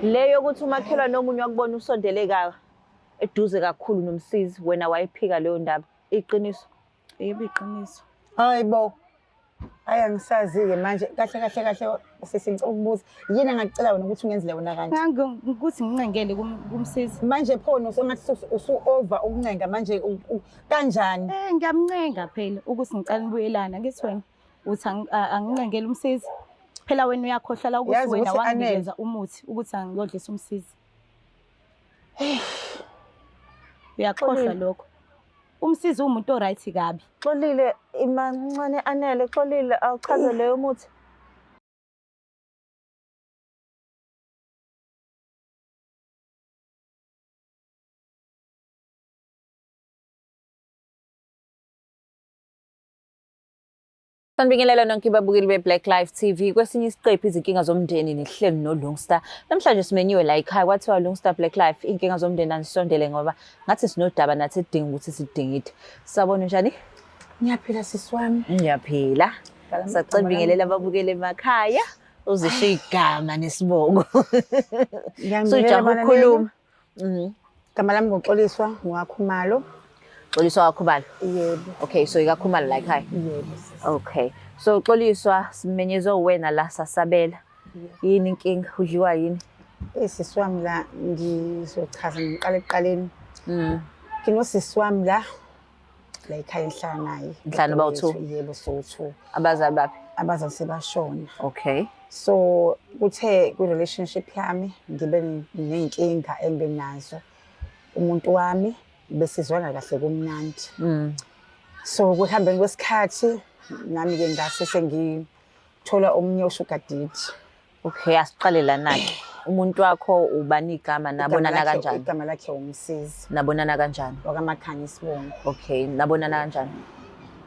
Le yokuthi umakhelwane omunye wakubona usondele ka eduze kakhulu nomsizi wena wayiphika leyo ndaba. Iqiniso. Yebo iqiniso. Hayi bo. Hayi angisazi-ke manje kahle kahle kahle sisi ngicela ukubuza yini angakucela wena ukuthi ungenzele wona kanti? Ukuthi ngincengele kumsizi. Manje pho usungathi usu-over ukuncenga manje kanjani? Eh ngiyamncenga phela ukuthi ngicela nibuyelane angithi wena uthi angincengele umsizi. Phela wena uyakhohlwa la ukuthi wena wanginikeza umuthi ukuthi angiyodlisa umsizi. Uyakhohlwa lokho. Umsizi uwumuntu o-right kabi. Xolile imancane Anele Xolile awuchaze leyo muthi. Sanibingelela nonke babukeli be-Black Life TV. Kwesinye isiqephu izinkinga zomndeni nihleli noLungstar. Namhlanje simenyiwe la ekhaya kwathiwa Lungstar Black Life iy'nkinga zomndeni anisondele ngoba ngathi sinodaba nathi edinga ukuthi sidingide. Sabona njani? Ngiyaphila sisi wami. Ngiyaphila. Sacela ubingelela ababukeli emakhaya. Uzisho igama nesibongo. Ngiyanibingelela Sujaha ukukhuluma. Mhm. Igama lami nguXoliswa ngwaKhumalo. Xoliswa waKhumalo. Yebo. Okay, so ikaKhumalo la ekhaya. Yebo sisi. Okay. So Xoliswa simenyezwe uwena la sasabela. Yini inkinga? Udliwa yini? Eh sisi wami la ngizochaza ngiqale ekuqaleni. Nginosisi wami la la ekhaya engihlala naye. Nihlala noba u-two? Yebo sowu-two. Abazali baphi? Abazali sebashona. Okay. So kuthe kwi-relationship yami ngibe ney'nkinga engibe nazo. Umuntu wami besizwana kahle kumnandi. So kuhambeni kwesikhathi nami-ke ngase sengithola omunye u-sugar daddy. Okay, asiqale lana-ke. Umuntu wakho ubani igama nabonana kanjani? Igama lakhe uMsizi. Nabonana kanjani? WakaMakhanya isibongo. Okay, nabonana kanjani?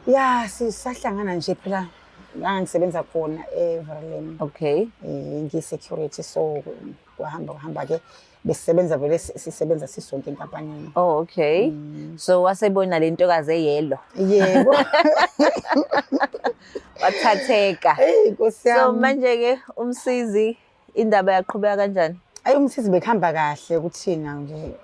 Ya, sisahlangana nje phela la ngisebenza khona eVerlem. Okay. Eh ngiyi-security so kwahamba kwahamba ke besisebenza vele sisebenza sisonke enkampanini. Oh, okay. So wasebona le ntokazi eyelo. Yebo. Wathatheka. Hey Nkosi So yami. manje ke umsizi indaba yaqhubeka kanjani? Ayi umsizi bekuhamba kahle kuthina nje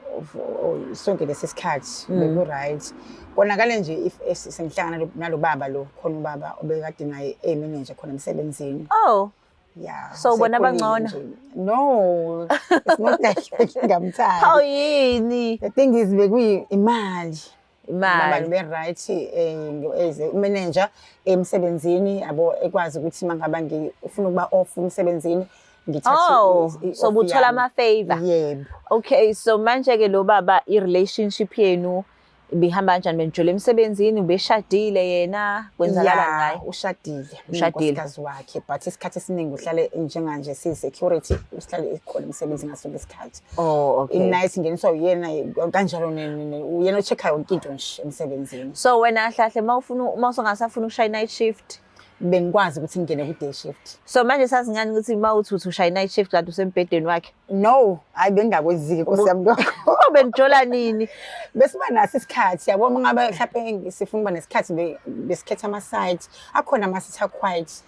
sonke lesi sikhathi beku right. Konakale nje if sengihlangana nalo baba lo khona ubaba obekade naye eyi-manager khona emsebenzini. Oh, Yeah. So ubona usekhulile bangcono? nje. No, it's not like ngingamthandi. hawu yini? The thing is bekuyi imali. Baba Imali. ngibe right as a manager emsebenzini yabo ekwazi ukuthi mangaba ngifuna ukuba off emsebenzini ngithathe Oh, so off buthola yami. ama-favor. Yebo. Okay, so manje ke lo baba i-relationship yenu ibihamba kanjani? Benijole emsebenzini, ubeshadile yena, kwenzakalani Ya, ngaye? ushadile Ushadile. unkosikazi wakhe but isikhathi esiningi uhlale njenganje siyi-security uhlale ekhona emsebenzini ngaso sonke isikhathi. Oh, okay. I-night ingeniswa uyena kanjalo uyena o-check-a yonke into nje emsebenzini. So wena kahle kahle mawufuna uma usungasafuna ukushaya night shift. Bengikwazi ukuthi ngingene ku-day shift. So manje sazi ngani ukuthi mawuthi uthi ushaya night shift kanti usembhedeni wakhe? No, hayi bengingakwenziki Nkosi yami lokho. Oh, benijola nini? Besiba naso isikhathi yabo uma ngabe mhlawumbe sifuna ukuba nesikhathi besikhetha ama-site akhona ama-site a-quiet.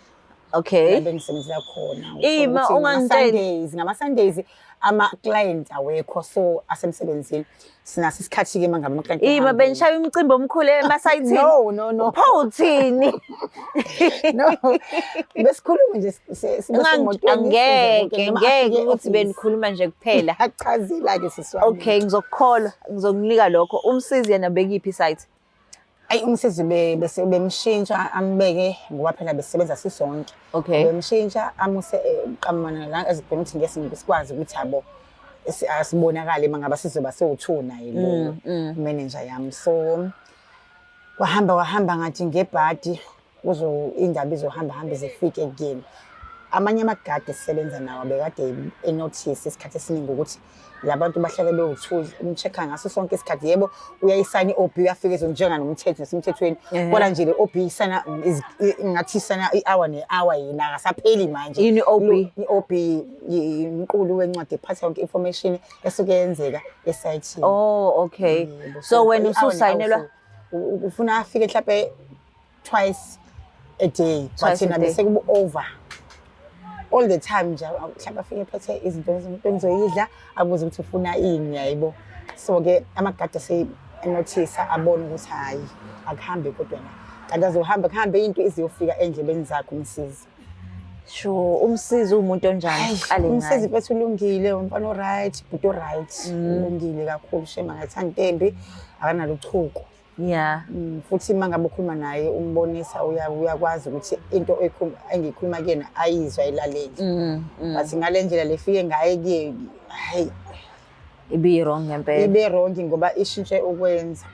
Okay. La bengisebenzela khona. Ima, Uthola ukuthi ungangitsheli. ngama-Sundays, ngama-Sundays ama-client awekho so asemsebenzini. Sinaso isikhathi-ke uma ngabe ama-client Ima ehambile. benishaya umcimbi omkhulu emasayithini. No, no, no. Pho uthini? No. Besikhuluma nje sibe semotweni, Angeke, size noma ngeke afike ukuthi e-office. benikhuluma nje kuphela. Achazela-ke sisi wami. Okay, ngizokukholwa, ngizokunika lokho. Umsizi yena bekiphi site? Ayi umsizi bese bemshintsha ambeke ngoba phela besebenza sisonke. Okay. Bemshintsha amuse qamana la ezibheka ukuthi ngeke sikwazi ukuthi yabo asibonakale mangaba sizoba sowu-two naye lo manager yami. So kwahamba kwahamba ngathi ngebhadi kuzo indaba izohamba hamba ize ifike kuyena. Amanye amagadi esisebenza nawo bekade enotice isikhathi esiningi ukuthi labantu bahlale bewu-two umcheck-a ngaso sonke isikhathi. Yebo uyayisayina i-OB uyafika ezonjenga nomthetho nasemthethweni. Kodwa nje le OB isayina ngathi isayina i-hour ne-hour yena akasapheli manje. Yini i-OB? I-OB umqulu wencwadi ephatha yonke information esuke yenzeka esayithini. Oh, okay. Yebo, So wena i-hour ne-hour ususayinelwa so ufuna afike mhlawumbe twice a day but Twice a yena day. bese kubu over. All the time nje mhlawumbe afike ephethe izinto umuntu engizoyidla, abuze ukuthi ufuna ini, yayibo. So-ke amagadi ase-notice-a, abone ukuthi hhayi, akuhambi kodwa la. Kanti azohamba kuhambe into iziyofika ey'ndlebeni zakhe uMsizi. Sure, uMsizi uwumuntu onjani? Siqale ngaye. UMsizi mfethu ulungile, umfana o-right, bhuti o-right. Ulungile kakhulu shame, akayithandi into embi, akanalo uchuku. Futhi uma ngabe ukhuluma naye umbonisa uyakwazi ukuthi into engiyikhuluma kuyena ayizwe, ayilaleli. But ngale ndlela lefike ngaye kuye, hhayi. Ibi-wrong ngempela. Ibe wrong ngoba ishintshe ukwenza.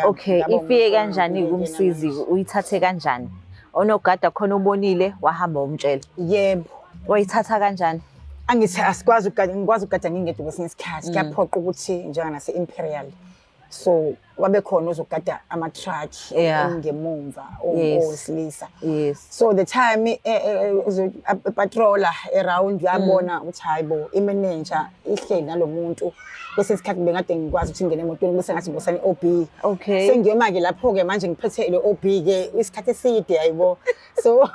Okay, ifike kanjani kuMsizi? Uyithathe kanjani? Onogada khona ubonile, wahamba womtshela. Yebo. Wayithatha kanjani? Angithi asikwazi ukugada, ngikwazi ukugada ngingedwa kwesinye isikhathi. Kuyaphoqa ukuthi njenganase Imperial. So wabe khona ozogada ama-truck ngemumva owesilisa. So the time patrola around uyabona ukuthi hayi bo, i-manager ihleli nalomuntu. Kwesinye isikhathi bengade ngikwazi ukuthi ngingene emotweni bese ngathi ngosana i-OB. Sengiyoma-ke lapho-ke manje ngiphethe le OB-ke isikhathi eside, hayibo. So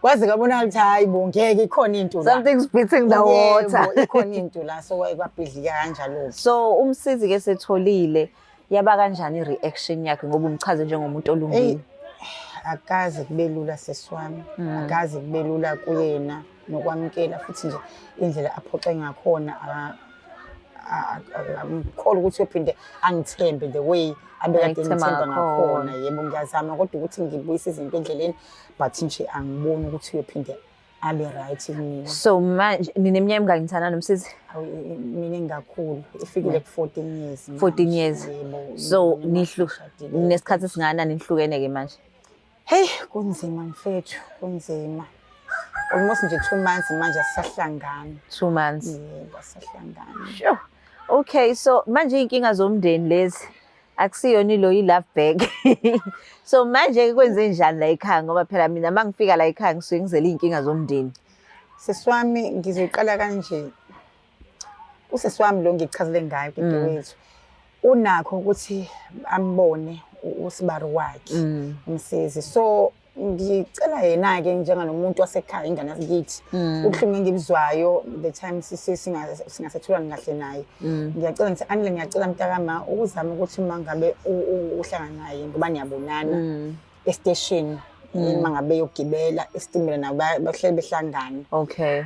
kwaze kwabonakala ukuthi hayi bo, ngeke, ikhona into la. Something's beating the water. Yebo, ikhona into la, so kwabhidlika kanjalo. So uMsizi ke setholile, yaba kanjani i-reaction yakhe ngoba umchaze njengomuntu olungile? Akaze kube lula sisi wami. Akaze kube lula kuyena nokwamukela, futhi nje indlela aphoxe ngakhona, angikholwa ukuthi uyophinde angithembe the way abekade Ayikuthemba ngithemba ngakhona. ngakhona. Yebo, ngiyazama kodwa ukuthi ngibuyise izinto endleleni, but nje angiboni ukuthi uyophinde abe right kumina. So manje nineminyaka emingaki nithandana noMsizi? Awu, miningi kakhulu, ifikile ku-14 years manje. 14 years. Yebo, So mina ngishadile. ninesikhathi esingakanani nihlukene-ke manje? Hey, kunzima mfethu, kunzima. Almost nje 2 months manje asisahlangani. 2 months. Yebo, asisahlangani. Sure. Okay, so manje iy'nkinga zomndeni lezi akusiyona ilo i-love bag. So manje kwenze njani la ekhaya, ngoba phela mina uma ngifika la ekhaya ngisuke ngizele iy'nkinga zomndeni. Sisi wami, ngizoqala kanje. Usisi wami lo ngichazele ngayo dadewethu. Unakho ukuthi ambone usibari wakhe, uMsizi. So ngicela yena-ke njenganomuntu wasekhaya, ingane yakithi, ubuhlungu engibuzwayo the time singasethulani kahle naye. Ngiyacela ngithi Anele, ngiyacela mntakama ukuzama ukuthi uma ngabe uhlangana naye, ngoba niyabonana esiteshini, uma ngabe yogibela isitimela nabo bahleli behlangana.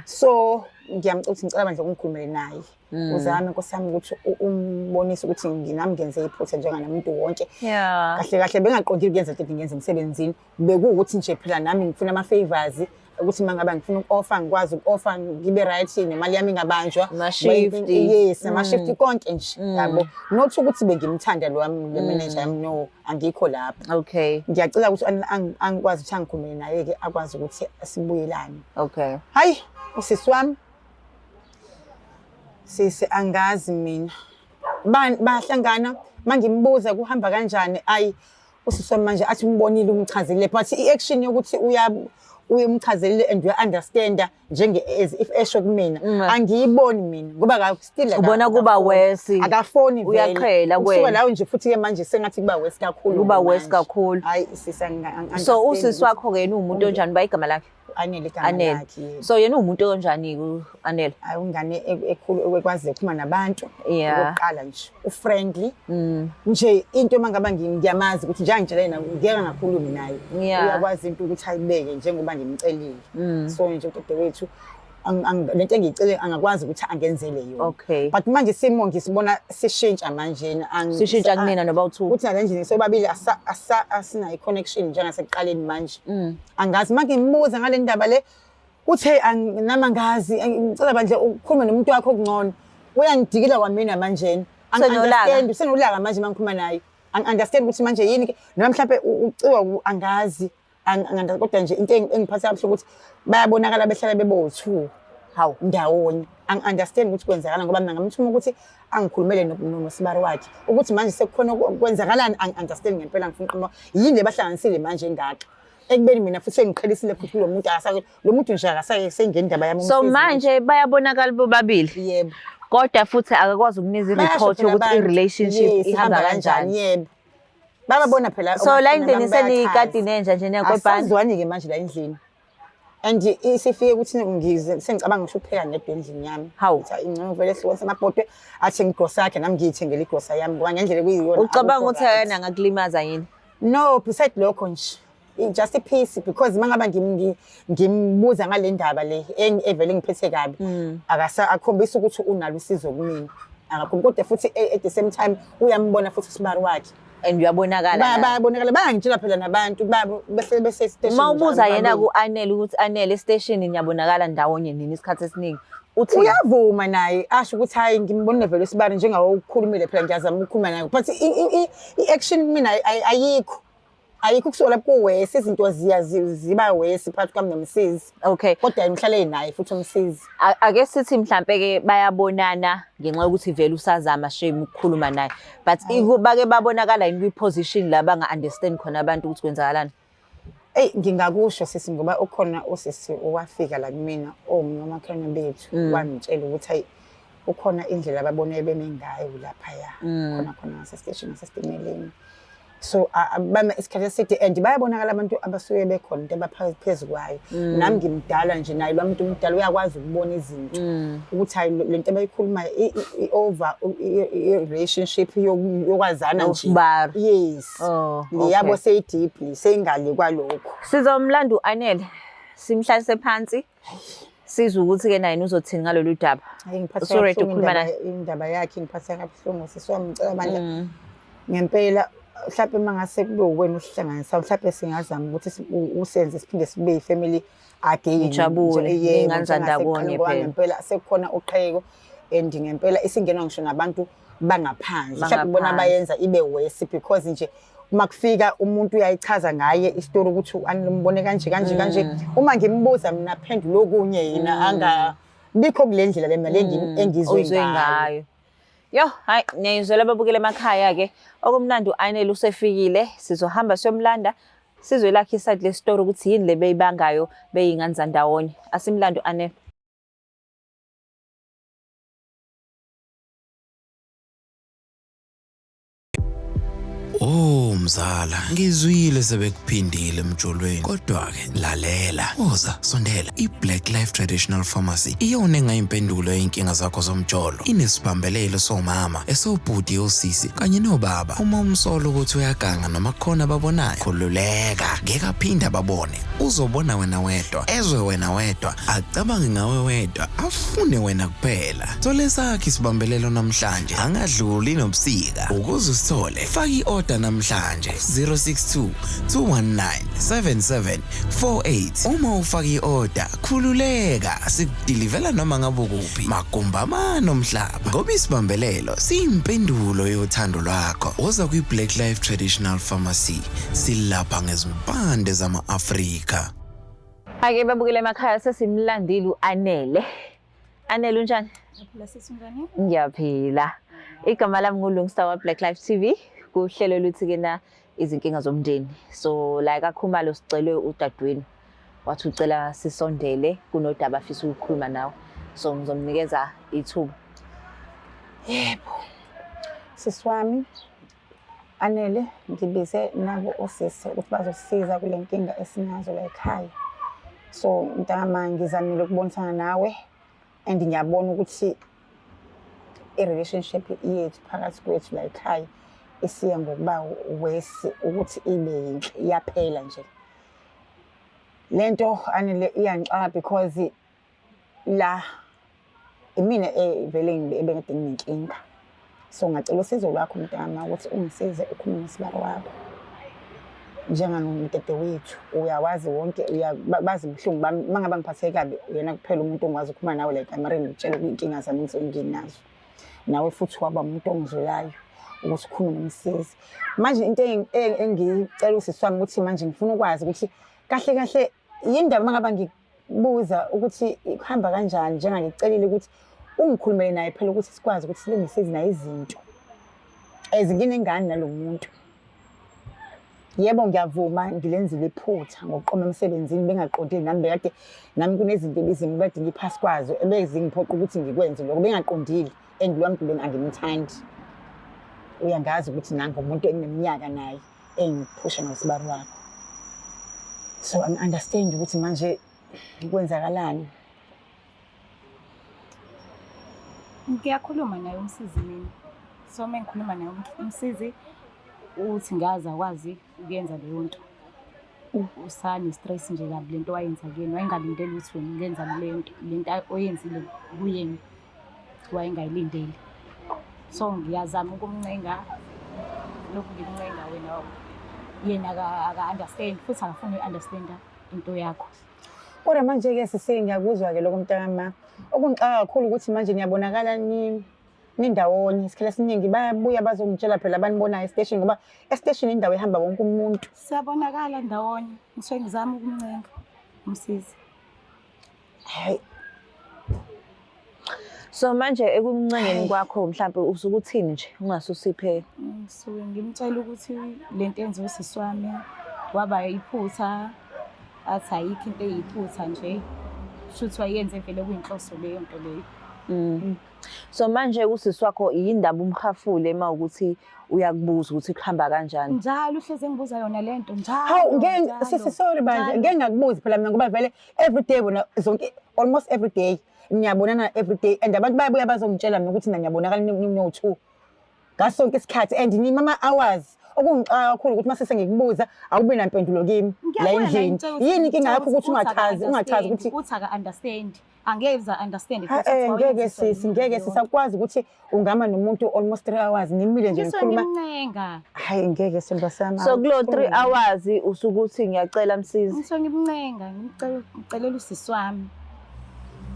So ngiyamcela ukuthi ngicela bandla ungikhulumele naye. Uzame Nkosi yami ukuthi umbonise ukuthi nami ngenze iphutha njenganamuntu wonke. Kahle kahle bengaqondile ukuyenza into ngiyenza emsebenzini. Bekuwukuthi nje phela nami ngifuna ama-favors ukuthi uma ngabe ngifuna uku-offer ngikwazi uku-offer ngibe right nemali yami ingabanjwa. Ama-shift. Yes, ama-shift konke nje, yabo. Not ukuthi bengimthanda lo wami, le manager yami, no, angikho lapho. Ngiyacela ukuthi angikwazi ukuthi angikhulume naye-ke, akwazi ukuthi sibuyelane. Hayi, usisi wami. Sisi, angazi mina. Bahlangana, mangimbuza kuhamba kanjani, ayi usisi wami manje athi umbonile umchazile, but i-action yokuthi uyumchazelile and uya-understand-a njenge as if esho kumina, angiyiboni mina ngoba still Ubona kuba akafoni. worse. Akafoni vele. Uyaqhela Kusuka kuwena. lawo nje futhi-ke manje sengathi kuba worse kakhulu Kuba worse manje. kakhulu. Hayi sisi, So understand usisi ukuthi wakho-ke yena uwumuntu onjani, uba igama lakhe? Anele igama Anele. lakhe, yebo. So yena uwumuntu onjani u-Anele? Hayi, ungane ekhulu ekwaziyo ukukhuluma nabantu. Okokuqala nje, u-friendly. Nje into uma ngaba ngiyamazi ukuthi nje angitshele yena, ngeke ngakhulumi naye. Uyakwazi into ukuthi ayibeke njengoba ngimcelile. So nje udadewethu, lento engiyicele angakwazi ukuthi angenzele yona. But manje isimo ngisibona sishintsha manje, Sishintsha kunina noba u-two. Ukuthi nale ndlela sobabili asinayo i-connection njengasekuqaleni manje. Angazi uma ngimbuza ngale ndaba le, uthe nami angazi, ngicela bandla ukhulume nomuntu wakho okungcono. Uyangidikila kwamina manje. Usenolaka. Angi-understand, usenolaka manje uma ngikhuluma naye. Angi-understand ukuthi manje yini ke, noma mhlampe uciwa angazi. Kodwa nje into engiphatha kabuhlungu ukuthi bayabonakala behlala bebo-two. Hawu. Ndawonye. Angi-understand ukuthi kwenzakalani ngoba mina ngamthuma ukuthi angikhulumele nosibari wakhe. Ukuthi manje sekukhona kwenzakalani, angi-understand ngempela, ngifuna uqhamuka. Yini le bahlanganisile manje engaka? Ekubeni mina futhi sengiqhelisile futhi kulo muntu, akasake, lo muntu nje akasake sengena indaba yami So umsizi manje bayabonakala bobabili. Yebo. Kodwa futhi akakwazi ukunikeza Bayasho i-report phela yokuthi abantu. i-relationship Yes, ihamba ihamba kanjani, kanjani. yebo. Bababona phela So la omakhelwane endlini bami bayakhaza. senikati nenja nje niyakopana. Asazwani-ke manje la endlini. And isifike ukuthi ngize sengicabanga ngisho ukupheka ngedwa endlini yami. Hawu. Ukuthi ingcono vele ehlukanise amabhodwe athenge igrosa yakhe nami ngiyithengele igrosa yami ngoba ngendlela ekuyiyona. Ucabanga akukho ukuthi right. yena angakulimaza yini? No, beside lokho nje. Just a piece because mangaba ngimbuza ngale ndaba le evele ngiphethe kabi akasa akhombisa ukuthi unalo usizo kumina. Akakhombi kodwa futhi at the same time uyambona futhi usibari wakhe. And uyabonakala. Bayabonakala bayangitshela phela nabantu babo behlele bese station. Uma ubuza yena ku-Anele ukuthi Anele esiteshini niyabonakala ndawonye nini isikhathi esiningi uthi Uyavuma naye asho ukuthi hayi ngimbonile vele usibari njengawo ukukhulumile phela ngiyazama ukukhuluma naye but i-action kumina ayikho. Ayikho kusuka lapho kuwesi izinto ziya ziba wesi phakathi kwami nomsizi. Okay. Kodwa yena uhlale naye futhi umsizi. Ake sithi mhlampe ke bayabonana ngenxa yokuthi vele usazama shame ukukhuluma naye. But bake babonakala yini kwi-position la banga-understand khona abantu ukuthi kwenzakalani? Eyi ngingakusho sisi ngoba ukhona usisi owafika la kumina omunye wamakhelwane bethu wangitshela ukuthi hayi ukhona indlela ababone beme ngayo laphaya khona khona ngasesiteshini ngasesitimeleni. So bama isikhathi eside and bayabonakala abantu abasuke bekhona into abaphezu kwayo. Nami ngimdala nje naye lo muntu umdala uyakwazi ukubona izinto ukuthi hayi lento abayikhulumayo i-over i-relationship yokwazana nje. Nosibari. Yes. Oh, Leyabo okay. seyi-deeply seyingale kwalokho. Sizomlanda u-Anele simhlalise phansi sizwe ukuthi-ke naye uzothini ngalolu daba. Hayi ngiphatheka Usu-ready kabuhlungu ukukhuluma indaba yakhe ngiphatheka kabuhlungu sisi wami ngicela bandla. Ngempela mhlawumbe uma ngase kube uwena usihlanganisa mhlawumbe singazama ukuthi usenze siphinde sibe yi-family again. Nijabule, Yebo, ningane zandawonye njengasekuqaleni ngoba phela. ngempela sekukhona uqheko and ngempela isingenwa ngisho nabantu bangaphandle. Mhlawumbe bona Bangaphandle. bayenza ibe worse because nje uma kufika umuntu uyayichaza ngaye isitori ukuthi animbone kanje kanje kanje. Uma ngimbuza mina phendula okunye yena angabikho kule ndlela le mina le engizwe Oyizwe ngayo. ngayo. Yo, hayi niyayizwela ababukele emakhaya ke. Okumnandi u-Anele usefikile, sizohamba siyomlanda sizwe lakhe iside lesitori ukuthi yini le beyibangayo beyingane zandawonye. Asimlande u-Anele. Oh mzala, ngizwile sebekuphindile emjolweni. Kodwa ke lalela, woza sondela. I-Black Life Traditional Pharmacy iyona engayimpendulo yey'nkinga zakho zomjolo. Inesibambelelo somama, esobhuti osisi kanye nobaba. Uma umsola ukuthi uyaganga noma kukhona ababonayo, khululeka, ngeke aphinde ababone. Uzobona wena wedwa, ezwe wena wedwa, acabange ngawe wedwa, afune wena kuphela. Thola esakho isibambelelo namhlanje, angadluli nobusika. Ukuze usithole, faka i-order namhlanje 062 219 7748. Uma ufaka i-order, khululeka, sikudilivela noma ngabe ukuphi, magumbamane omhlaba. Ngoba isibambelelo siyimpendulo yothando lwakho. Woza kwi-Black Life Traditional Pharmacy, silapha ngezimpande zama-Afrika. Ake babukele emakhaya sesimlandile u-Anele. Anele unjani? Phela sisi unjani? Ngiyaphila. Igama lami nguLungsta wa Black Life TV kuhlelo luthi ke na izinkinga zomndeni. So la kaKhumalo sicelwe udadewenu wathi ucela sisondele kunodaba afisa ukukhuluma nawe. So ngizomnikeza ithuba. Yebo. Sisi wami Anele ngibize nabo osisi ukuthi bazosisiza kule nkinga esinazo la ekhaya. So mntakama ngizamile ukubonisana nawe and ngiyabona ukuthi i-relationship yethu phakathi kwethu la ekhaya isiya ngokuba worse ukuthi ibe yinhle iyaphela nje. Lento Anele iyangixaka because la imina vele ebengade nginenkinga. So ngacela usizo lwakho mntama ukuthi ungisize ukhulume nosibari wakho. Njenganomdadewethu uyawazi wonke bazi ubuhlungu bami uma ngabe ngiphatheke kabi uyena kuphela umuntu ongikwazi ukukhuluma nawe la ekamereni ngikutshele iy'nkinga zami engisuke nginazo. Nawe futhi waba umuntu ongizwelayo ukuthi ukhulume nomsizi. Manje into engiyicela usisi wami ukuthi manje ngifuna ukwazi ukuthi kahle kahle yini ndaba uma ngabe ngikubuza ukuthi kuhamba kanjani njengangicelile ukuthi ungikhulumele naye phela ukuthi sikwazi ukuthi silungise naye izinto. As nginengane nalo muntu. Yebo ngiyavuma ngilenzile iphutha ngokuqoma emsebenzini bengaqondile nami bekade nami kunezinto ebizimi kade ngiphasi kwazo ebezingiphoqa ukuthi ngikwenze lokho bengaqondile and lo muntu lona angimthandi. Uyangazi ukuthi nangu umuntu engineminyaka naye engiphusha nosibari wakho. So angi-understand ukuthi manje Kwenzakalani? Ngiyakhuluma naye umsizi mina. So uma ngikhuluma naye umsizi uthi ngaze akwazi ukuyenza leyo nto. Usane-stress nje kabi lento wayenza kuyena, wayengalindele ukuthi wena ungenza le nto, le nto oyenzile kuyena wayengayilindele. So ngiyazama ukumncenga, lokhu ngimncenga wena yena aka-understand futhi akafuni uku-understand-a into yakho. Kodwa manje-ke sisi ngiyakuzwa-ke lokho mntakama. Okungixaka kakhulu ukuthi manje niyabonakala nindawonye isikhathi esiningi bayabuya bazongitshela phela abanibonayo esiteshini ngoba esiteshini indawo ehamba wonke umuntu. Siyabonakala ndawonye, ngisuke ngizama ukumncenga umsizi. Hayi. So manje ekumncengeni kwakho mhlampe usuke uthini nje ungase usiphe? Ngisuke ngimtshela ukuthi le nto enziwe usisi wami waba iphutha, athi ayikho into eyiphutha nje. Shuthi wayenze vele kuyinhloso leyo nto leyo. So manje usisi wakho yindaba umhafule uma ukuthi uyakubuza ukuthi kuhamba kanjani? Njalo uhlezi engibuza yona le nto njalo. Hawu ngeke njalo, sisi sorry bandla njalo. ngeke ngakubuzi phela mina ngoba vele every day wena zonke almost every day niyabonana every day and abantu bayabuya bazongitshela mina ukuthi niyabonakala no-two ngaso sonke isikhathi and nima ama-hours okungixaka kakhulu ukuthi mase sengikubuza awubi nampendulo kimi la Ngiyabona endlini ngitshela ukuthi- yini inkinga yakho ukuthi uthi ungachazi ungachazi ukuthi uthi aka-understand angeke understand Ha, eh, ngeke sisi ngeke sisi akwazi ukuthi ungama nomuntu almost 3 hours nimile nje ngisuke nikhuluma. ngimncenga. Hayi ngeke sindwa sami. So kulo 3 hours usuke uthi ngiyacela msizi. Ngisuke ngimncenga ngicelela usisi wami.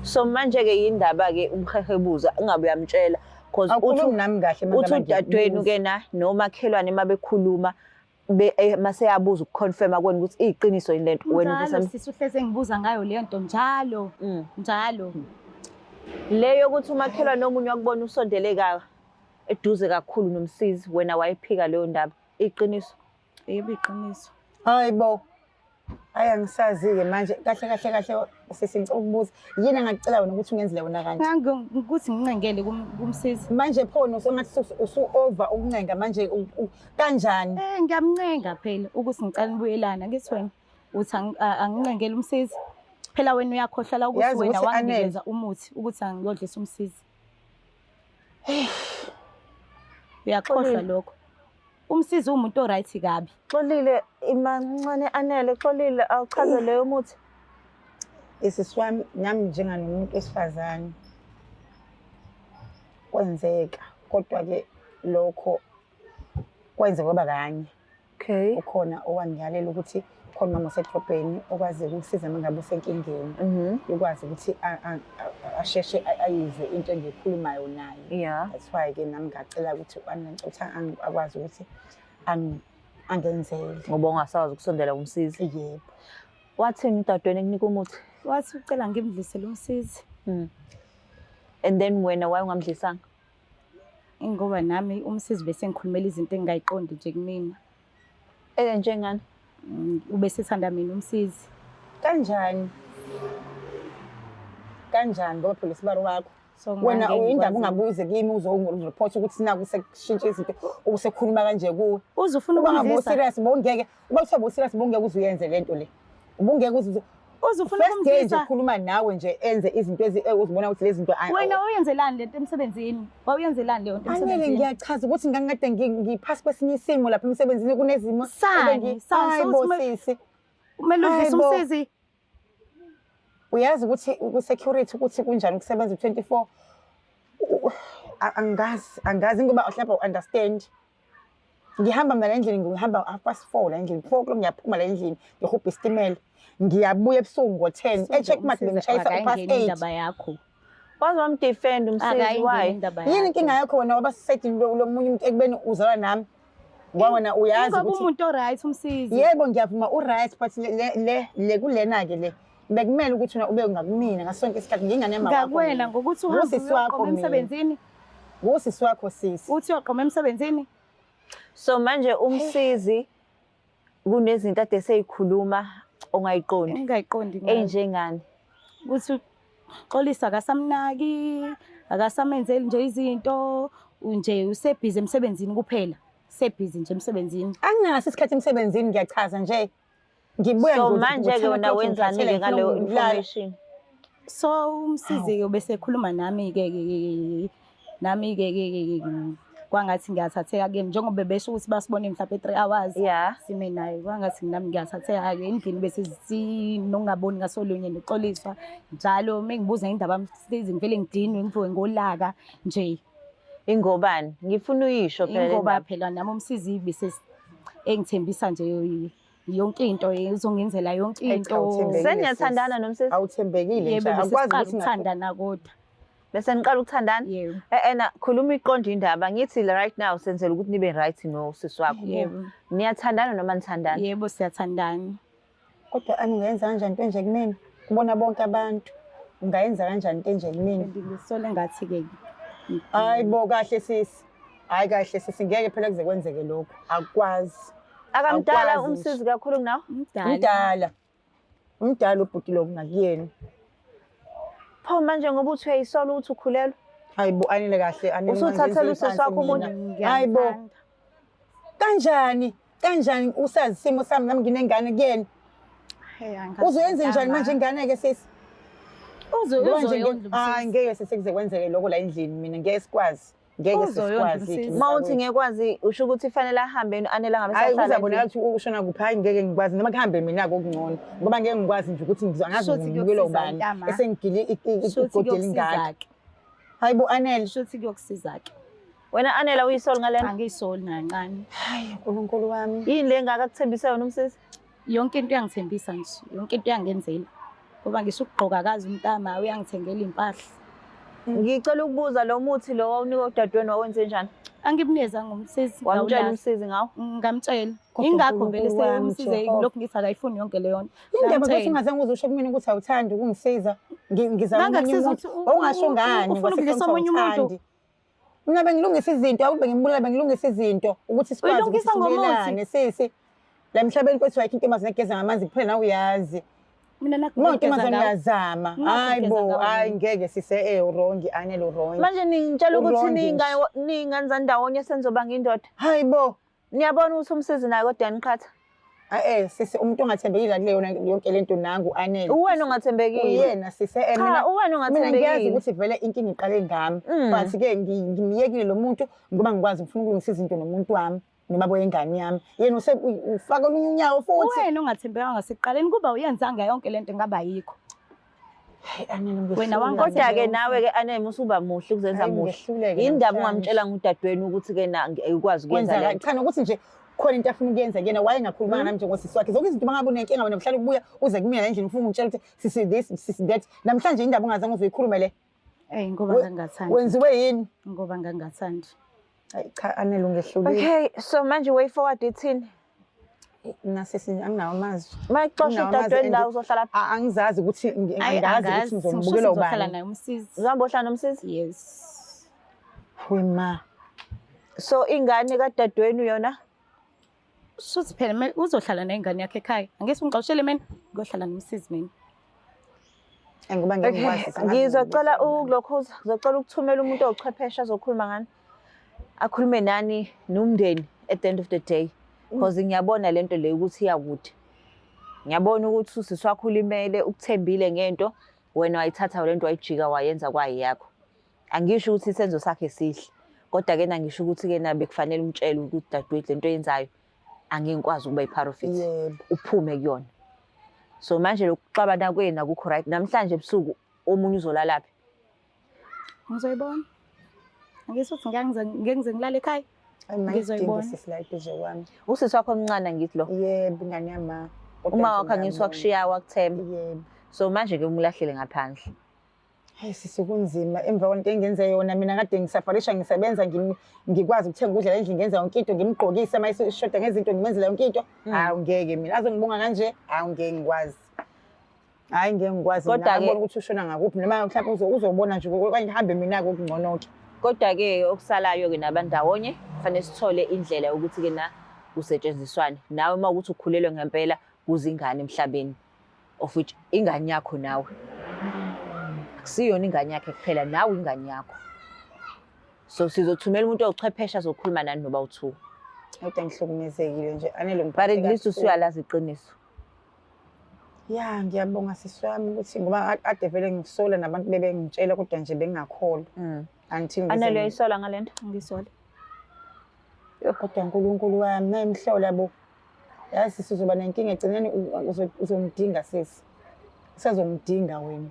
So manje-ke yindaba-ke umhehebuza ungabe uyamtshela cause uthi Awukhulumi nami kahle manje uthi udadewenu ke na nomakhelwane uma bekhuluma mase yabuza ukuconfirma kwena ukuthi iyiqiniso yini lento wena Njalo uthi sisi uhleze engibuza ngayo leyo nto njalo. Njalo. Le yokuthi umakhelwane omunye wakubona usondele ka eduze kakhulu nomsizi wena wayiphika leyo ndaba, iqiniso? Yebo, iqiniso. Hayi bo, hayi angisazi-ke manje kahle kahle kahle sisi ngicela ukubuza yini angakucela wena ukuthi ungenzele wona kanti? Ukuthi ngincengele kumsizi. Manje phona usengathi usu-over ukuncenga manje kanjani? Ngiyamncenga phela ukuthi ngicela nibuyelane. Angithi wena uthi angincengele umsizi. Phela wena uyakhohlwa ukuthi Yazi wena ukuthi Anele- wanginikeza umuthi ukuthi angiyodlisa umsizi. Uyakhohlwa Xolile. lokho. Umsizi uwumuntu o-right kabi. Xolile imancane Anele, xolile awuchaze leyo muthi. Isisi wami nami njenganomuntu wesifazane kwenzeka kodwa-ke lokho kwenzeka kwaba kanye. Ukhona owangiyalela ukuthi khona umama osedrobheni okwazi ukusiza uma ngabe usenkingeni. Ukwazi ukuthi asheshe ayizwe into engiyikhulumayo naye. That's why-ke nami ngacela ukuthi ukuthi akwazi ukuthi angenzele. Ngoba ungasakwazi ukusondela kumsizi. Yebo. Wathini udadewenu ekunika umuthi? Wathi ucela ngimdlisele umsizi. And then wena waye ungamdlisanga? Ngoba nami umsizi bese ngikhulumela izinto engingayiqondi nje kumina. Njengani? Ubesethanda mina umsizi. Kanjani? Kanjani ngoba phela usibari wakho. So Wena ngangeke indaba ngikwazi- ungabuze kimi uzoreport ukuthi naku sekushintshe izinto usekhuluma kanje kuwe. Uze ufuna Uba ngabe ukumdlisa. serious bongeke, uba kuthiwa bo serious bongeke uze uyenze lento le. Ubungeke uze Uze ufuna first day nje ukumdlisa. ukhuluma nawe nje enze izinto ezi uzibona ukuthi lezi zinto Wena uyenzelani lento emsebenzini? Wawuyenzelani leyo nto Anele emsebenzini? ngiyachaza ukuthi ngangikade ngiphasi kwesinye isimo lapha emsebenzini kunezimo Sani, sani, Hayi so bo sisi. Kumele udlise Hayi bo. umsizi. Uyazi ukuthi ku-security ukuthi kunjani ukusebenza u-24 angazi angazi ngoba mhlawumbe u-understand. Ngihamba mina la endlini ngihamba 4:30 la endlini 4 o'clock ngiyaphuma la endlini ngihubha isitimela ngiyabuya ebusuku ngo-10 e-Checkmate bengishayisa u-past Akayingeni 8. indaba yakho. Waze wamdefend umsizi Akayingeni why? indaba Yini yakho. inkinga yakho wena waba sesayidini lomunye umuntu ekubeni uzalwa nami? Ngoba wena uyazi Ingoba ukuthi umuntu o-right umsizi. Yebo ngiyavuma u-right but le kulena-ke le bekumele ukuthi wena ube ngakumina ngaso sonke isikhathi ngingane yama wakho Ngakuwena mina. ngokuthi uhambe Ngusisi wakho uyoqoma mina. emsebenzini. Ngusisi wakho sisi. Uthi uyoqoma emsebenzini. So manje umsizi kunezinto ade seyikhuluma ongayiqondi. Engingayiqondi ngayo. Ey'njengani? Ukuthi Xolisa akasamnaki, akasamenzeli nje izinto, nje usebhizi emsebenzini kuphela. Sebhizi nje emsebenzini. Anginaso isikhathi emsebenzini ngiyachaza nje. Ngibuya So manje-ke wena wenzani-ke ngaleyo information? So umsizi-ke ubesekhuluma nami-ke nami-ke kwangathi ngiyathatheka kuyena njengoba besho ukuthi basibone mhlawumbe 3 hours sime naye, kwangathi nami ngiyathatheka-ke endlini, bese sinokungaboni ngasolunye noxoliswa njalo. Uma ngibuza indaba msizi ngivele ngidinwe, ngivuke ngolaka nje. Ingobani? Ngifuna uyisho phela le Ingoba ndaba. Phela nami umsizi bese engithembisa nje yonke into, uzongenzela yonke Hayi cha, into. uthembekile. Seniyathandana nomsizi? Awuthembekile nje. Yebo, bese Akwazi siqala ukuthi ukuthandana kodwa. Bese niqala ukuthandana? Yebo. Ena khuluma iqonde indaba. Ngithi right now senzela ukuthi nibe right nosisi wakho. Yebo. Niyathandana noma nithandana? Yebo, siyathandana. Kodwa ani ungayenza kanjani into enje kumina? Kubona bonke abantu. Ungayenza kanjani into enje kumina? Ngisole ngathi-ke. Hayi bo, kahle sisi. Hayi kahle sisi, ngeke phela kuze kwenzeke lokho. Akukwazi. Akamdala Awukwazi. umsizi kakhulu kunawe? Umdala. Umdala. Umdala ubhuti lo ngakuyena. Pho manje ngoba uthi uyayisola ukuthi ukhulelwe? Hayi bo, anile kahle, anile. Usuthathela ungangenzeli usisi phansi wakho umuntu? mina. Hayi bo. Ngiyamthanda. Kanjani? Kanjani usazi isimo sami, nami nginengane kuyena? Hey, angazi. Uzoyenza njani manje ingane ke sisi? Ngoba nje Uzoyondla Hayi, umsizi. ngeke sisi kuze kwenzeke lokho la endlini mina, ngeke sikwazi. Ngeke Uzoyondla sikwazi. umsizi. Uma uthi ngekwazi usho ukuthi fanele ahambe anele ngabe Hayi, sahlala kuzabonakala endlini. ukuthi ushona kuphi. Hayi, ngeke ngikwazi, noma kuhambe mina kokungcono, ngoba ngeke ngikwazi nje ukuthi angazi Shuthi ngibukela kuyokusiza ubani ntama. esengigile Shuthi igodi elingaka. kuyokusiza-ke. Hayi bo, Anele. Shuthi kuyokusiza-ke. Wena Anela, uyisoli ngalena? Angiyisoli nakancane. Hayi, uNkulunkulu wami. Yini le ngaka kuthembisa yona umsizi? Yonke into uyangithembisa nje, yonke into uyangenzela. Ngoba ngisho ukugqoka kazi umntama uyangithengela iy'mpahla. Ngicela ukubuza, lo muthi lo wawunikwa udadewenu wawenze njani? Angimnikeza ngumsizi. Wamtshela ngawulahla. umsizi ngawo? Ngamtshela. Kodwa Ingakho vele Nkulunkulu wami, umsize Jehova. lokhu ngithi akayifuni yonke leyo nto. Indaba ukuthi Ngamtshela. ungazange uze usho kumina ukuthi awuthandi ukungisiza, ngizama omunye Ngangakusiza umuntu. ukuthi Wawungasho ngani? ufuna ukudlisa omunye umuntu? Mina bengilungisa izinto, awube ngimbulala, bengilungisa izinto ukuthi sikwazi ukuthi Uyilungisa ngomuthi? sibuyelane sisi. La emhlabeni kwethu ayikho intombazane egeza ngamanzi kuphela, nawe uyazi. Mina nakho Uma ngigeza intombazane ngawo. uyazama. Nakho Hayi ngigeza bo, ngawo hayi mina. ngeke sise, u-wrong, Anele, u-wrong. Manje ningitshela ukuthi U-wrong nje. ningenza ndawonye senizoba ngindoda. Hayi bo. Niyabona ukuthi umsizi naye kodwa yaniqhatha. Sisi, umuntu ongathembekile kuleyona yonke lento nangu Anele. Uwena ongathembekile. Uyena sisi, Cha, mina uwena mina ngiyazi ongathembekile. ukuthi vele inkinga iqale ngami. But ke ngimyekile lo muntu ngoba ngikwazi, ngifuna ukulungisa izinto nomuntu wami, nobaba wengane yami. Yena ufaka olunye unyawo futhi. Wena ongathembekanga ngasekuqaleni, kuba uyenzanga yonke lento ngaba ayikho. Hayi Anele, Wena ngiyehluleka. Kodwa-ke nawe-ke Anele, usuba muhle ukuzenza Hayi, muhle. ngiyehluleka Yini ndaba namhlanje. ungamtshela ngudadewenu ukuthi-ke na ukwazi ukuyenza Kwenza le nto? cha, nokuthi nje khona into afuna ukuyenza kuyena, wayengakhulumanga nami njengosisi wakhe. Zonke izinto, mangabe unenkinga wena mhlawumbe ubuya uze kumina endlini ufuna ungitshela ukuthi sisi this, sisi that. Namhlanje indaba ungazange uzoyikhulume le. Ey, ngoba ngangathandi. Wenziwe yini? Ngoba ngangathandi. Hayi cha, Anele, ungehlulile. Okay, so manje way forward ithini? Mina sisi anginawo amazwi. Mayixosha Anginawo amazwi udadewenu la and uzohlala angizazi ukuthi Ayi, angazi ukuthi angazi. ngizombukela Ngizohlala ubani. naye umsizi. Uzohamba ohlala nomsizi? Yes. We ma. So ingane kadadewenu yona? Shuthi phela uzohlala nengane yakhe ekhaya. Angeke ungixoshele mina, ngiyohlala nomsizi mina. Ngoba ngeke Okay, ngikwazi, angazi ngizocela ngizobukela ubani. ukulokhuza, ngizocela ukuthumela umuntu owuchwepheshe azokhuluma ngani. Akhulume nani nomndeni at the end of the day. Because ngiyabona lento le ukuthi iyakude. Ngiyabona ukuthi usisi wakho ulimele, ukuthembile ngento, wena wayithatha lento wayijika wayenza kwayiyakho. Angisho ukuthi isenzo sakhe sihle, kodwa ke ngisho ukuthi ke na bekufanele umtshele ukuthi dadewethu, lento oyenzayo angeke ngikwazi ukuba i-part of it. Uphume kuyona. So manje lokuxabana kwenu akukho right. Namhlanje ebusuku omunye uzolalaphi? Ngizoyibona. Angisho ukuthi ngeke ngize ngilale ekhaya. Hayi, ma, isidingo Ngizoyibona. sisi la eduze kwami. Usisi wakho omncane angithi lo? Yebo, ingane yami. Kodwa Uma nje wakho angithi ngiyambona. wakushiya wakuthemba. Yebo. So manje ke umlahlele ngaphandle. Hayi sisi, kunzima emva kwento engenze yona. Mina kade ngisafarisha, ngisebenza, ngikwazi ukuthenga ukudla endlini, ngenza yonke into, ngimgqokise uma eshoda ngezinto, ngimenzela yonke into. Hawu, ngeke mina azongibonga kanje, hawu ngeke ngikwazi. Hhayi, ngeke ngikwazi mina. Kodwa-ke- Ngabona ukuthi ushona ngakuphi, noma mhlawumbe uzobona nje okanye ngihambe mina-ke okungcono-ke. Kodwa-ke okusalayo-ke nabandawonye kufanele sithole indlela yokuthi-ke na kusetshenziswane. Nawe uma ukuthi ukhulelwe ngempela kuze ingane emhlabeni, of which ingane yakho nawe. Akusiyona ingane yakhe kuphela, nawe ingane yakho. So sizothumela umuntu owuchwepheshe azokhuluma nani noba u-two. Kodwa ngihlukumezekile nje, Anele. But at least usuyalazi iqiniso. Ya, ngiyabonga sisi wami ukuthi ngoba ade vele ngisola nabantu bebengitshela kodwa nje bengingakholwa. Until ngize Anele, uyayisola ngale nto? Ngisola. Kodwa uNkulunkulu wami nayimhlola bo. Yazi sizoba nenkinga egcineni, uzongidinga sisi. Usazongidinga wena.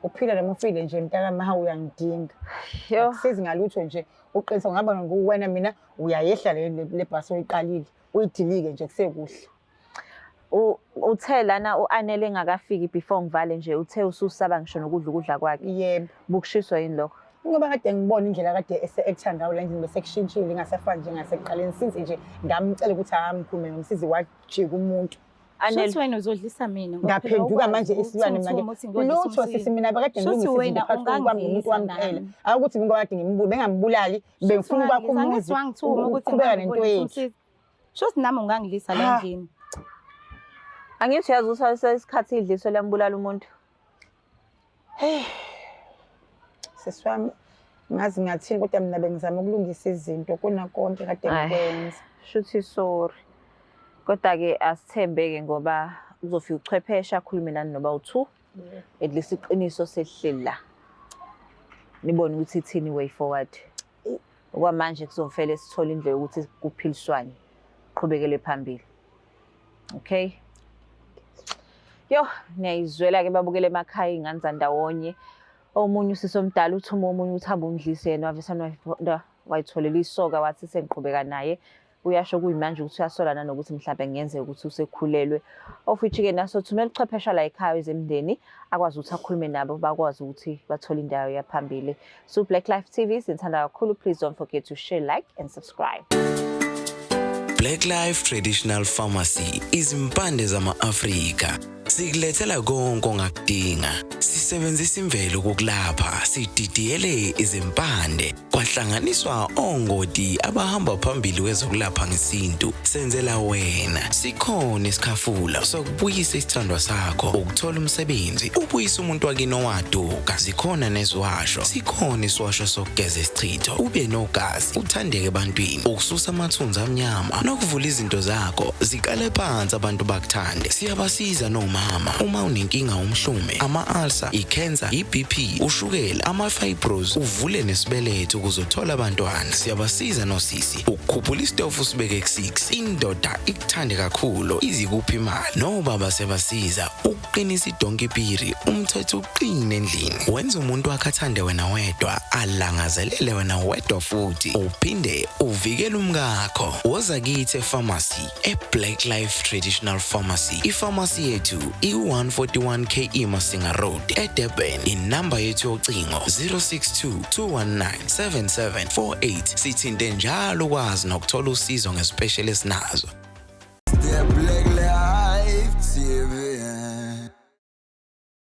Uphila noma ufile nje mntakama, uyangidinga. Yo. Akusizi ngalutho nje uqinisa ngaba nguwena, mina uyayehla le bhasi oyiqalile, uyidilike nje kusekuhle. Uthe lana u-Anele engakafiki, before ngivale nje, uthe ususaba ngisho nokudla ukudla kwakhe. Yebo. Bukushiswa yini lokho? Ngoba kade ngibona indlela kade ese-acta ngayo la endlini, bese kushintshile, ingasafani njengasekuqaleni, since nje ngamcela ukuthi akamkhulume nomsizi, wajika umuntu. Anele, Shuthi wena uzodlisa mina ngoba phela Ngaphenduka awukwazi manje isilwane ukuthi mina uthi ke. ngiyodlisa Lutho umsizi. sisi, mina bekade Shuthi ngilungisa wena izinto phakathi kwami nomuntu wami ungangidlisa kuphela. nami. Akuthi ngoba kade ngembulali, bengifuna ukwakha umuzi, Angithi wangithuma ukuthi uqhubeka nento ngangibonisa yethu. umsizi. Shuthi nami ungangidlisa la Ha. endlini. Angithi uyazi ukuthi isikhathi idliso liyambulala umuntu. Hey, sisi wami, ngazi ngathini, kodwa mina bengizama ukulungisa izinto kuna konke kade Ayi. ngikwenza. Shuthi sorry. Kodwa-ke asithembeke ngoba kuzofika uchwepheshe akhulume nani noba u-two. At least iqiniso selihleli la. Nibone ukuthi ithini way forward. Okwamanje kuzofele sithole indlela yokuthi kuphiliswane. Qhubekele phambili. Okay? Yo, niyayizwela-ke babukele emakhaya iy'ngane zandawonye. Omunye usisi omdala uthuma omunye ukuthi hambe umdlise, yena wavesane wayitholela isoka, wathi sengiqhubeka naye. Uyasho kuyimanje ukuthi uyasola nanokuthi mhlawumbe kungenzeka ukuthi usekhulelwe. Of which-ke naso thumela uchwepheshe la ekhaya wezemndeni akwazi ukuthi akhulume nabo, bakwazi ukuthi bathole indawo yaphambili. So Black Life TV sinithanda kakhulu. Please don't forget to share, like and subscribe. Black Life Traditional Pharmacy, izimpande zama-Afrika. Sikulethela konke ongakudinga. Sisebenzisa imvelo ukukulapha, sididiyele izimpande, kwahlanganiswa ongoti abahamba phambili kwezokulapha ngesintu. Senzela wena. Sikhona isikhafula sokubuyisa isithandwa sakho, ukuthola umsebenzi, ubuyise umuntu wakini owaduka. Zikhona neziwasho. Sikhona isiwasho sokugeza isichitho, ube nogazi, uthandeke ebantwini, ukususa amathunzi amnyama nokuvula izinto zakho ziqale phansi, abantu bakuthande. Siyabasiza nomama uma unenkinga, umhlume, ama-ulcer, i-cancer, i-BP, ushukela, ama-fibros, uvule nesibeletho ukuze uthole abantwana. Siyabasiza nosisi ukukhuphula isitofu usibeke ku-6, indoda ikuthande kakhulu, izikuphi imali. Nobaba siyabasiza ukuqinisa idonkipiri, umthetho uqine endlini, wenza umuntu wakhe athande wena wedwa, alangazelele wena wedwa, futhi uphinde uvikele umkakho. Woza kithi e-pharmacy, e-Black Life Traditional Pharmacy. Ifamasi yethu iku-141 KE Masinga Road, eDurban. Inamba yethu yocingo 062 219 7748. Sithinte njalo ukwazi nokuthola usizo nge-special esinazo. The Black